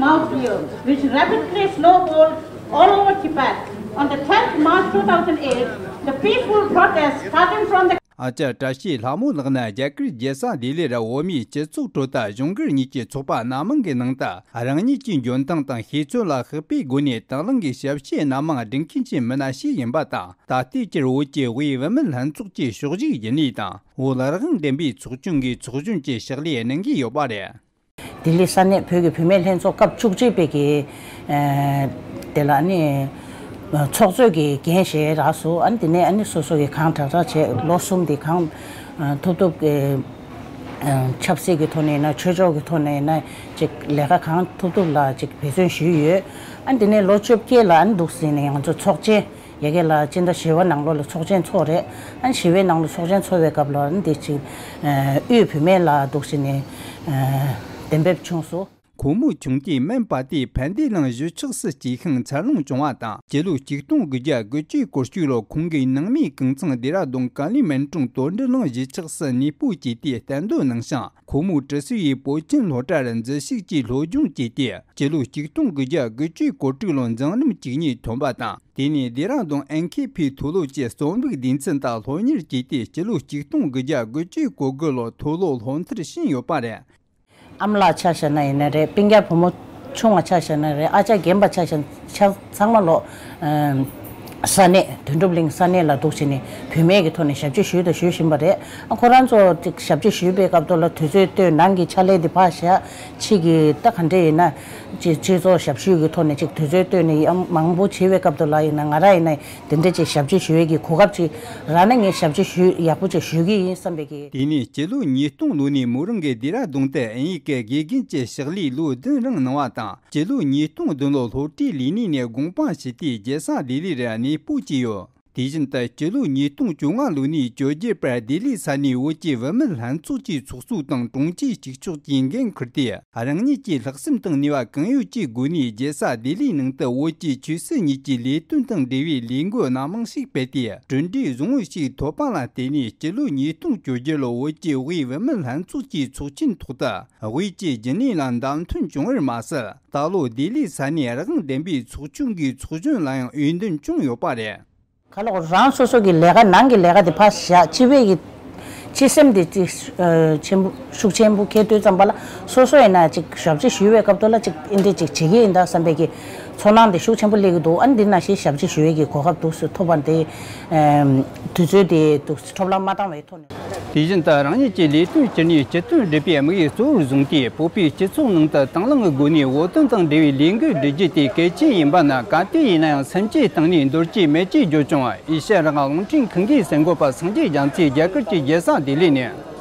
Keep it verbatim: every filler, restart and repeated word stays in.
Mao Zedong, which rapidly snowballed all over Tibet. On the tenth March two thousand eight, the peaceful protest starting from the ཨ་ཅག་བཀྲ་ཤིས་ལྷ་མོ་ལགས་ནི་རྒྱ་གར་རྒྱལ་ས་ལྡི་ལིར་བོད་མིའི་སྤྱི་ཚོགས་ཁྲོད་དུ་གཞུང་སྒེར་གཉིས་ཀྱི་ཚོགས་པ་སྣ་མང་གི་ནང་དུ་རང་ཉིད་ཀྱི་འཇོན་ཐང་དང་ཤེས་ཚད་ལ་ཧུག་པའི་སྒོ་ནས་དང་བླངས་ཀྱི་ཞབས་ཕྱི་སྣ་མང་སྒྲུབ་མཁན་གྱི་མི་སྣ་ཞིག་ཡིན་པ་དང་། ད་ལྟའི་ཆར་བོད་ཀྱི་དབུས་བུད་མེད་ལྷན་ཚོགས་ཀྱི་ཕྱོགས་བཞུགས་རྒྱུན་ལས་དང་བོད་རང་དབང་བདེན་པའི་ཚོགས་ཆུང་གི་ཚོགས་གཞོན་གྱི་ཕྱག་ལས་གནང་གི་ཡོད་པ་རེད། ལྡི་ལི་ས་གནས་བོད་ཀྱི་བུད་མེད་ལྷན་ཚོགས་སྐབས་བཅུ་གཅིག་པའི་གི་ཨ་དེ་ལ་ནི་ཚོགས་གཙོས་ཀྱི་འགན་བཞེས་རག་སོང་། ཨ་ནི་དེ་ནས་ཨ་ནི་སོ་སོ་གི་གང་དྲག་དྲག་བྱས་ལོ་གསུམ་དེ་གང་ཐུབ་ཐུབ་ཀྱི་ཆབ་སྲིད་ཀྱི་ཐོག་ནས་ཡིན་ན་ཆོས་ཕྱོགས་ཀྱི་ཐོག་ནས་ཡིན་ན་ཅིག་ལས་ཀ་གང་ཐུབ་ཐུབ་ལ་ཅིག་འབད་བརྩོན་ཞུས་ཡོད། ཨ་ནི་དེ་ནས་ལོ་བཅོ་བརྒྱད་ལ་ཨ་ནི་འདུག་ཟིན་ནས་ང་ཚོ་ཚོགས་ཆེན། ཡ་གི་ལ་སྤྱི་ཟླ་བཞི་པ་ནང་ལོགས་ལ་ཚོགས་ཆེན་ཚོགས་རེད། ཨ་ནི་བཞི་པའི་ནང་ལ་ཚོགས་ཆེན་ཚོགས་པའི་སྐབས་ལ་ཨ་ནི་དེ་ཅིག་དབུས་བུད་མེད་ལ་འདུག་བྱས་ནས་གདན་འབེབས་བྱུང་སོང་། གུང་མོ་ཆུང་དུས་སྨན་པ་དེ་ཕན་བདེ་གླིང་གཞིས་ཆགས་སུ་སྐྱེས་ཤིང་འཚར་ལོངས་བྱུང་བ་དང་། སྤྱི་ལོ་ཆིག་སྟོང་དགུ་བརྒྱ་དགུ་བཅུ་གོ་གཅིག་ལོར་ཁོང་གི་ནང་མིའི་གུང་ཚང་ལྡེ་ར་ལྡུན་ཀ་ལི་སྨན་གྲོང་དོན་འགྲུབ་གླིང་གཞིས་ཆགས་སུ་གནས་སྤོ་བྱས་ཏེ་གཏན་སྡོད་གནང་ཞིང་། ཁོ་མོའི་གྲུ་ཟུར་ཡི་བོད་ཁྱིམ་སློབ་གྲྭར་འཛུལ་ཞུགས་ཀྱིས་སློབ་སྦྱོང་བྱས་ཏེ། སྤྱི་ལོ་ཆིག་སྟོང་དགུ་བརྒྱ་དགུ་བཅུ་གོ་དྲུག་ལོར་མཛངས་རིམ་བཅུ་གཉིས་ཐོན་པ་དང་། དེ་ནས་ལྡེ་ར་ལྡུན་ཨན་ཁེ་ཕིའི་མཐོ་སློབ་ཀྱི་རྩོམ་རིག་སྡེ་ཚན་དུ་སློབ་གཉེར་བྱས་ཏེ། སྤྱི་ལོ་ཆིག་སྟོང་དགུ་བརྒྱ་དགུ་བཅུ་གོ་དགུ་ལོར་མཐོ་སློབ་སློབ་མཐར་ཕྱིན་ཡོད་པ་རེད། ཨ་མ་ལགས་ཆ་བཞག་ན་ཡིན་ན་རེད། སྤུན་ཀྱག་བུ་མོ་ཆུང་བ་ཆ་བཞག་ན་རེད། ཨ་ཅག་རྒན་པ་ཆ་བཞག་ན་ཆ་ཚང་མ་ལོ་ས་གནས་དོན་གྲུབ་གླིང་ས་གནས་ལ་འདུག་བྱས་ནས་བུད་མེད་ཀྱི་ཐོག་ནས་ཞབས་ཕྱི་ཞུས་དང་ཞུ་བཞིན་པ་རེད། ཨ་ཁོ་རང་ཚོ་ཅིག་ཞབས་ཕྱི་ཞུས་པའི་སྐབས་དུ་ལ་དུས་ཚོད་བཏོན། ནང་གི་ཕྱག་ལས་འདི་ཕར་བཞག་ཕྱི་གི་ད་ག་འདྲས་ཡིན་ན་ཅིག་སྤྱི་ཚོགས་ཞབས་ཞུ་གི་ཐོག་ནས་ཅིག་དུས་ཚོད་བཏོན་ནས་ཡང་མང་པོ་བྱེད་པའི་སྐབས་དུ་ལ་ཡིན་ན་ང་རང་ཡིན་ན། དེ་འདྲ་ཅིག་ཞབས་ཕྱི་ཞུ་ཡས་ཀྱི་གོ་སྐབས་ཅིག་རག་ན་ངས་ཞབས་ཕྱི་ཞུ་ཡག་པོ་ཅིག་ཞུ་གི་ཡིན་བསམ་པའི་གི། དེ་ནས་སྤྱི་ལོ་ཉིས་སྟོང་ལོ་ནས་མོ་རང་གིས་ལྡེ་ར་ལྡུན་དུ་དབྱིན་ཡིག་གི་དགེ་རྒན་གྱི་ཕྱག་ལས་ལོ་བདུན་རིང་གནང་བ་དང་། སྤྱི་ལོ་ཉིས་སྟོང་བདུན་ལོར་སློབ་གྲྭའི་ལས་གནས་ནས་དགོངས་པ་ཞུས་ཏེ་རྒྱལ་ས་ལྡི་ལི་རུ་གནས་སྤོ་བྱས་ཡོད། དེ་བཞིན་དུ་སྤྱི་ལོ་ཉིས་སྟོང་བཅོ་ལྔ་ལོ་ནས་བཅོ་བརྒྱད་བར་ལྡི་ལི་ས་གནས་བོད་ཀྱི་བུད་མེད་ལྷན་ཚོགས་ཀྱི་ཚོགས་གཙོ་དང་དྲུང་ཆེ་གཅིག་ལྕོགས་ཀྱི་འགན་འཁུར་ཏེ། རང་ཉིད་ཀྱི་ལྷག་བསམ་དང་ནུས་པ་གང་ཡོད་ཀྱི་སྒོ་ནས་རྒྱལ་ས་ལྡི་ལིའི་ནང་དུ་བོད་ཀྱི་ཆོས་སྲིད་གཉིས་ཀྱི་ལས་དོན་དང་འབྲེལ་བའི་ལས་འགུལ་སྣ་མང་ཞིག་སྤེལ་ཏེ། གྲུབ་འབྲས་བཟང་བོ་ཞིག་ཐོབ་པ་ལ་བརྟེན་ནས་སྤྱི་ལོ་ཉིས་སྟོང་བཅོ་བརྒྱད་ལོར་བོད་ཀྱི་དབུས་བུད་མེད་ལྷན་ཚོགས་ཀྱི་ཚོགས་ཆེན་ཐོག་ཏུ་དབུས་ཀྱི་རྒྱུན་ལས་ལ་བདམས་ཐོན་བྱུང་བར་མ་ཟད། ད་ལོ་ལྡི་ལི་ས་གནས་རང་དབང་ལྡན་པའི་ཚོགས་ཆུང་གི་ཚོགས་གཞོན་ལ་ཡང་འོས་འདེམས་བྱུང་ཡོད་པ་རེད། ག་ལ་གོ་རང་སོ་སོ་གི་ལས་ཀ་ནང་གི་ལས་ཀ་དེ་ཕར་བཞག་སྤྱི་པའི་གི་སྤྱི་སེམས་དེ་ཅིག་ཨ་ཆེན་པོ་ཤུགས་ཆེན་པོ་འཁྱེར་དུས་ཙམ་པ་ལ་སོ་སོ་ཡིན་ན་ཅིག་ཞབས་ཕྱི་ཞུ་བའི་སྐབས་དུ་ལ་ཅིག་ཨེ་འདྲ་ཅིག་བྱེད་ཀྱི་ཡིན་ད་བསམ་པའི་གི་ཚོར་སྣང་དེ་ཤུགས་ཆེན་པོ་སླེབས་ཀྱི་འདུག་ཨ་ནི་འདི་ནང་བཞིན་ཞབས་ཕྱི་ཞུ་བའི་གི་གོ་སྐབས་འདུག་སེ་ཐོབ་པ་འདི་ཨ་དུས་ཚོད་དེ་འདུག་སེ་འཕྲོ་བརླག་མ་བཏང་བའི་ཐོག་ནས། དེ་བཞིན་དུ་རང་ཉིད་ཀྱི་ལས་དོན་སྤྱི་ནས་སྤྱི་དོན་སྒྲུབ་པའི་དམིགས་ཡུལ་གཙོ་བོར་བཟུང་སྟེ། བོད་པའི་སྤྱི་ཚོགས་ནང་དུ་དང་བླངས་ཀྱི་སྒོ་ནས་བོད་དོན་དང་འབྲེལ་བའི་ལས་འགུལ་སྒྲིག་རྒྱུ་དེ་གལ་ཆེན་ཡིན་པ་ནི་ག་དུས་ཡིན་ན་ཡང་སེམས་ཀྱི་གཏིང་ནས་འདོར་གྱི་མེད་ཅེས་བརྗོད་ཀྱང་། ཨེ་ཤ་ཡ་རང་དབང་རླུང་འཕྲིན་ཁང་གི་གསར་འགོད་པ་སངས་རྒྱས་རྒྱ་མཚོས་རྒྱ་གར་གྱི་རྒྱལ་ས་ལྡི་ལི་ནས།